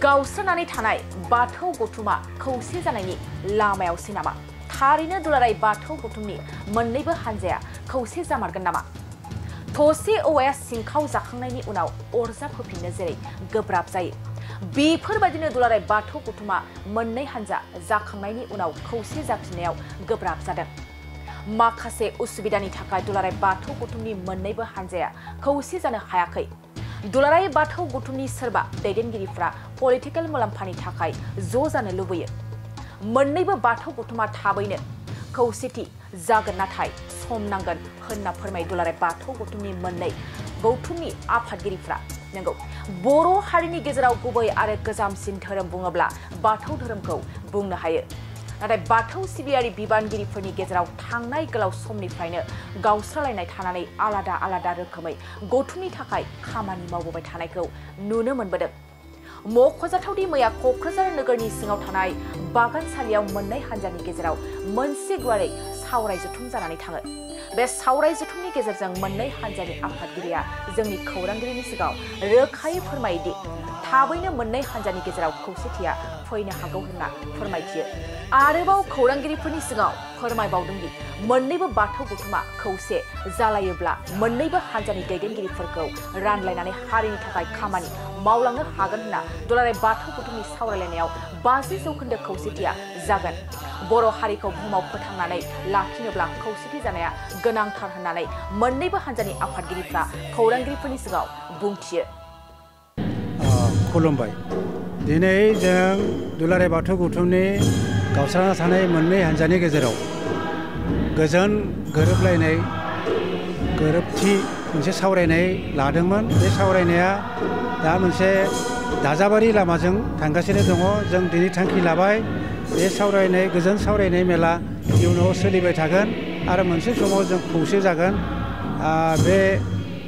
गावस्रानानै थानाय बाथौ गौथुमा खौसे जानायनि लामायावसै नामा? थारैनो दुलाराय बाथौ गौथुमनि मोननैबो हानजाया खौसे जामारगोन नामा? थसे औवाया सिंखाव जाखांनायनि उनाव अरजाब होफिननो जेरै गोब्राब जायो, बेफोरबायदिनो दुलाराय बाथौ गौथुमा मोननै हानजा जाखांनायनि उनाव खौसे जाफिननायाव गोब्राब जादों। माखासे उसुबिदानि थाखाय दुलाराय बाथौ गौथुमनि मोननैबो हानजाया खौसे जानो हायाखै। दुलाराय बाथौ गौथुमनि सोरबा दैदेनगिरिफ्रा पलिटिकेल मुलाम्फानि थाखाय ज' जानो लुबैयो। मोननैबो बाथौ गौथुमा थाबैनो खौसेथि जागोन, नाथाय सम नांगोन होनना फोरमायो दुलाराय बाथौ गौथुमनि मोननै गौथुमनि आफादगिरिफ्रा। नंगौ, बर' हारिनि गेजेराव गुबै आरो गोजामसिन धोरोम बुङोब्ला बाथौ धोरोमखौ बुंनो हायो। नाथाय बाथौ सिबियारि बिबानगिरिफोरनि गेजेराव थांनाय गोलाव समनिफ्रायनो गावस्रालायनाय थानानै आलादा आलादा रोखोमै गौथुमनि थाखाय खामानि मावबोबाय थानायखौ नुनो मोनबोदों। मख'जाथावदि मैया क'क्राझार नोगोरनि सिङाव थानाय बागानसालियाव मोननै हानजानि गेजेराव मोनसे गुवारै सावराय जथुम जानानै थाङो। बे सावराय जथुमनि गेजेरजों मोननै हानजानि आफादगिरिया जोंनि खौरांगिरिनि सिगाङाव रोखायै फोरमायोदि थाबैनो मोननै हानजानि गेजेराव खौसेथिया फैनो हागौ होनना फोरमायथियो। आरोबाव खौरांगिरिफोरनि सिगाङाव फोरमायबावदोंदि मोननैबो बाथौ गौथुमा खौसे जालायोब्ला मोननैबो हानजानि दैदेनगिरिफोरखौ रानलायनानै हारिनि थाखाय खामानि मावलांनो हागोन होनना दुलाराय बाथौ गौथुमनि सावरायलायनायाव 50% खौसेथिया जागोन। बर' हारिखौ बुहुमाव फोथांनानै लाखिनोब्ला खौसेथि जानाया गोनांथार होननानै मोननैबो हानजानि आफादगिरिफ्रा खौरांगिरिफोरनि सिगाङाव बुंथियो। खुलुमबाय। दिनै जों दुलाराय बाथौ गौथुमनि गावस्राना थानाय मोननै हानजानि गेजेराव गोजोन गोरोबलायनाय गोरोबथि मोनसे सावरायनाय लादोंमोन। बे सावरायनाया दा मोनसे दाजाबारि लामाजों थांगासिनो दङ। जों दिनै थांखि लाबाय बे सावरायनाय गोजोन सावरायनाय मेला इयुनाव सोलिबाय थागोन आरो मोनसे समाव जों खौसे जागोन। बे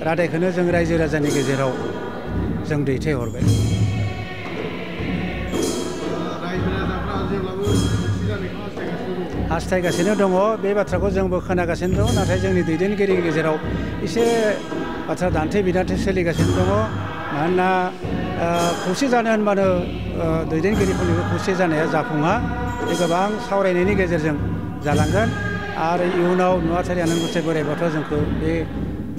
रादायखौनो जों रायजो राजानि गेजेराव जों दैथायहरबाय। हास्थायगासिनो दङ, बे बाथ्राखौ जोंबो खोनागासिनो दङ। नाथाय जोंनि दैदेनगिरिनि गेजेराव एसे बाथ्रा दान्थे बिदान्थे सोलिगासिनो दङ। मानोना खौसे जानो होनबानो दैदेनगिरिफोरनिबो खौसे जानाया जाफुङा। बे गोबां सावरायनायनि गेजेरजों जालांगोन आरो इयुनाव नुवाथारि आनान गसाइ बोराइ बाथौआ जोंखौ बे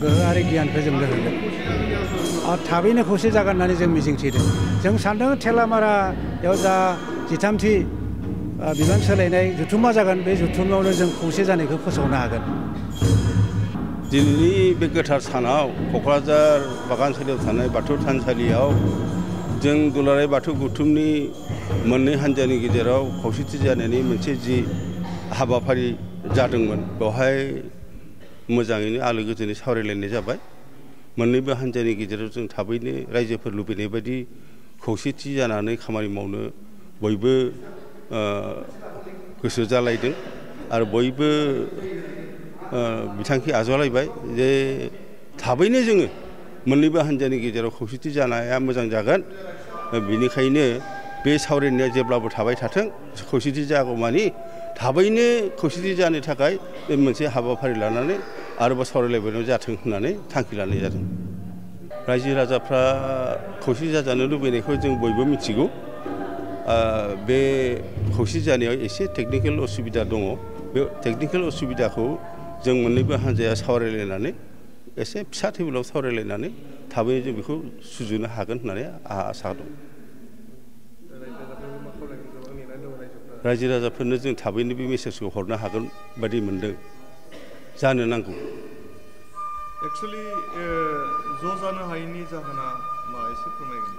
गोहो आरो गियानखौ जोंनो होगोन। थाबैनो खौसे जागोन होननानै जों मिजिंथिदों। जों सानदों थेलामारायाव जा 13थि बिबान सोलायनाय जथुम्मा जागोन, बे जथुम्मायावनो जों खौसे जानायखौ फोसावनो हागोन। दिनैनि बे गोथार सानाव क'क्राझार बागानसालियाव थानाय बाथौ थानसालियाव जों दुलाराय बाथौ गौथुमनि मोननै हानजानि गेजेराव खौसेथि जानायनि मोनसे जि हाबाफारि जादोंमोन, बेवहाय मोजाङैनो आलो गोजोनै सावरायलायनाय जाबाय। मोननैबो हानजानि गेजेराव जों थाबैनो रायजोफोर लुबैनाय बायदि खौसेथि जानानै खामानि मावनो बयबो गोसो जालायदों आरो बयबो बिथांखि आजावलायबाय जे थाबैनो जोङो मोननैबो हानजानि गेजेराव खौसेथि जानाया मोजां जागोन। बेनिखायनो बे सावरायनाया जेब्लाबो थाबाय थाथों, खौसेथि जागौमानि थाबैनो खौसेथि जानो थाखाय बे मोनसे हाबाफारि लानानै आरोबाव सावरायलायबावनाय जाथों होननानै थांखि लानाय जादों। रायजो राजाफ्रा खौसे जाजानो लुबैनायखौ जों बयबो मिथिगौ। बे खौसे जानायाव एसे टेकनिकेल असुबिदा दङ। बे टेकनिकेल असुबिदाखौ जों मोननैबो हानजाया सावरायलायनानै एसे फिसा टेबोलाव सावरायलायनानै थाबैनो जों बेखौ सुजुनो हागोन होननानै आंहा आसा दं। रायजो राजाफोरनो जों थाबैनो बे मेसेजखौ हरनो हागोन बायदि मोनदों। जानो नांगौ। एक्सुवेलि ज' जानो हायैनि जाहोना मा एसे फोरमायगोन?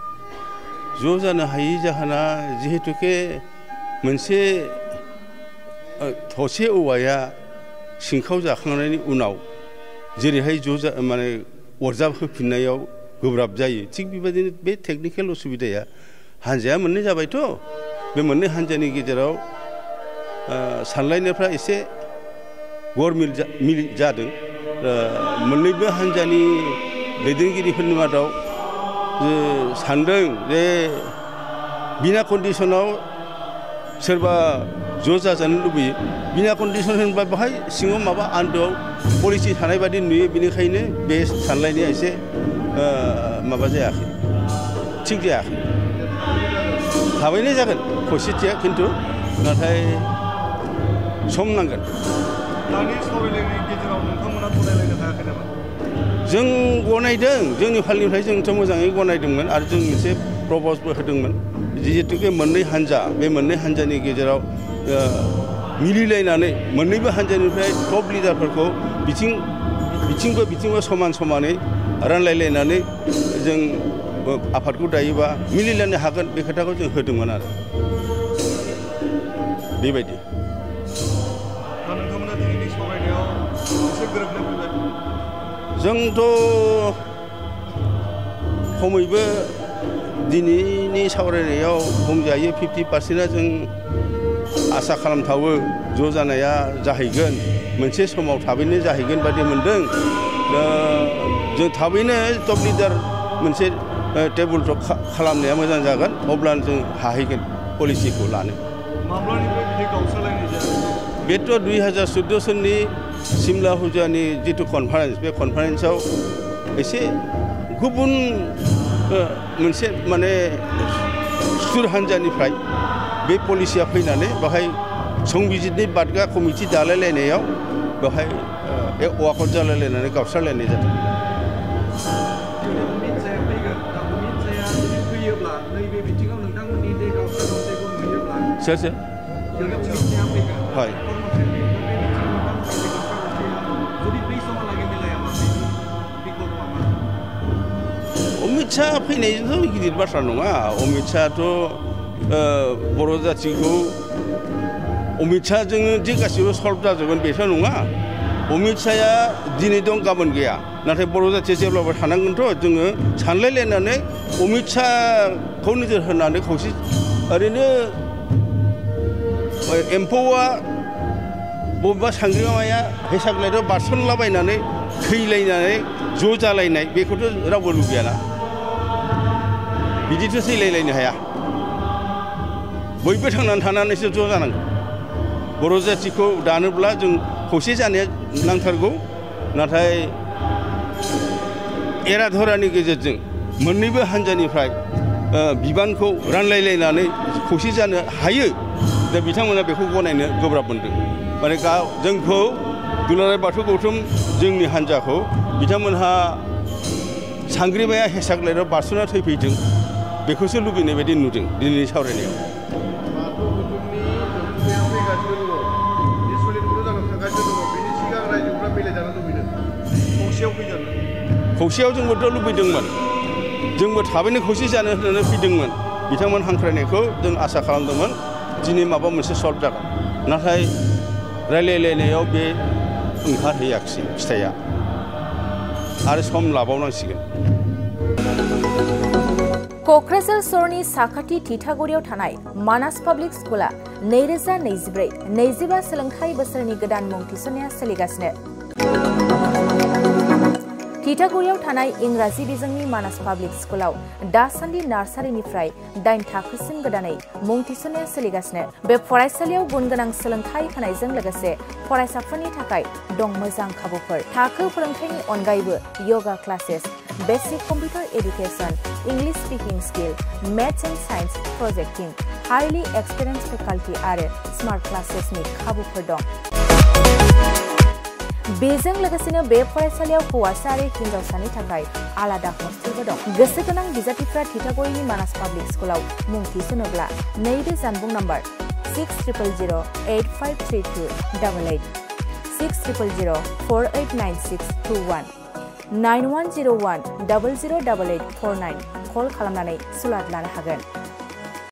ज' जानो हायि जाहोना जिहेतुके मोनसे थसे औवाया सिंखाव जाखांनायनि उनाव जेरैहाय माने अरजाब होफिननायाव गोब्राब जायो, थिग बेबायदिनो बे टेकनिकेल असुबिदाया हानजाया मोननै जाबायथ'। बे मोननै हानजानि गेजेराव सानलायनायफ्रा एसे गरमिल जादों। मोननैबो हानजानि दैदेनगिरिफोरनि मादाव सानदों जे बिना कन्डिसनाव सोरबा ज' जाजानो लुबैयो। बिना कन्डिसन होनबा बेवहाय सिङाव माबा आन्दोआव पलिसि थानाय बादि नुयो। बेनिखायनो बे सानलायनाया एसे माबा जायाखै, थिग जायाखै। थाबैनो जागोन खौसेथिया खिन्थु नाथाय सम नांगोन दानि सावरायलायनायनि गेजेराव नोंथांमोना गनायलायनो हायाखै नामा जों गनायदों जोंनि फालनिफ्राय जोंथ' मोजाङै गनायदोंमोन आरो जों मोनसे प्रप'जबो होदोंमोन जिहेतुके मोननै हान्जा बे मोननै हान्जानि गेजेराव मिलिलायनानै मोननैबो हान्जानिफ्राय टप लिडारफोरखौ बिथिंबो समान समानै रानलायलायनानै जों आफादखौ दायोबा मिलिलायनो हागोन बे खोथाखौ जों होदोंमोन आरो बेबायदि दा नोंथांमोना दिनैनि सावरायनायाव एसे गोरोबनाय फैबाय जोंथ' खमैबो दिनैनि सावरायनायाव बुंजायो 50%आ जों आसा खालामथावो ज' जानाया जाहैगोन मोनसे समाव थाबैनो जाहैगोन बादि मोनदों दा जों थाबैनो टप लिडार मोनसे टेबोल टक खालामनाया मोजां जागोन अब्लानो जों हाहैगोन पलिसिखौ लानो माब्लानिफ्राय बिदि गावस्रालायनाय जादों बेथ' 2014 सननि सिमला हुजानि जिथु कनफारेन्स बे कनफारेन्सआव एसे गुबुन मोनसे माने सुर हान्जानिफ्राय बे पलिसिया फैनानै बेवहाय संबिजितनि बादगा कमिटि दालायलायनायाव बेवहाय वाकआउट जालायलायनानै गावस्रालायनाय जादों सोर হয় अमित शाह फैनायजोंथ' गिदिर बाथ्रा नङा अमित शाहथ' बर' जाथिखौ अमित शाहजोंनो जे गासिबो सल्भ जाजोबगोन बेथ' नङा अमित शाहया दिनै दं गाबोन गैया नाथाय बर' जाथिया जेब्लाबो थानांगोनथ' जोङो सानलायलायनानै अमित शाहखौ नोजोर होनानै खौसे ओरैनो एम्फौआ बबेबा सांग्रिमाया हेसाग्लायथ' बारसनलाबायनानै थैलायनानै ज' जालायनाय बेखौथ' रावबो लुबैयाना बिदिथ' थैलायलायनो हाया बयबो थांनानै थानानैसो ज' जानांगौ बर' जातिखौ दानोब्ला जों खौसे जानाया नांथारगौ नाथाय एराधरानि गेजेरजों मोननैबो हान्जानिफ्राय बिबानखौ रानलायलायनानै खौसे जानो हायो दा बिथांमोना बेखौ गनायनो गोब्राब मोनदों माने जोंखौ दुलाराय बाथौ गौथुम जोंनि हान्जाखौ बिथांमोनहा सांग्रिमाया हेसाग्लायराव बारस'ना थैफैदों बेखौसो लुबैनाय बायदि नुदों दिनैनि सावरायनायाव खौसेयाव जोंबोथ' लुबैदोंमोन जोंबो थाबैनो खौसे जानो होननानै फैदोंमोन बिथांमोन हांख्रायनायखौ जों आसा खालामदोंमोन दिनै माबा मोनसे सल्भ जागोन नाथाय रायलायलायनायाव बे ओंखारहैयाखिसै फिथाइया आरो सम लाबावनांसिगोन क'क्राझार सहरनि साखाथि थिथागुरियाव थानाय मानास पाब्लिक स्कुला 2024-25 सोलोंथाइ बोसोरनि गोदान मुं थिसननाया सोलिगासिनो थिथागुरियाव थानाय इंराजि बिजोंनि मानास पाब्लिक स्कुलाव दासान्दि नार्सारिनिफ्राय 8 थाखोसिम गोदानै मुं थिसननाया सोलिगासिनो बे फरायसालियाव गुनगोनां सोलोंथाइ होनायजों लोगोसे फरायसाफोरनि थाखाय दं मोजां खाबुफोर थाखो फोरोंथायनि अनगायैबो yoga classes basic computer education English speaking skill maths and science projecting highly experience faculty आरो स्मार्ट क्लासेसनि खाबुफोर दं बेजों लोगोसेनो बे फरायसालियाव हौवासा आरो हिन्जावसानि थाखाय आलादा हस्टेलबो दं गोसो गोनां बिजाथिफ्रा थिथागुरिनि मानास पाब्लिक स्कुलाव मुं थिसनोब्ला नैबे जानबुं नम्बर 6000853288 6000489621 9101008849 कल खालामनानै सुलाद लानो हागोन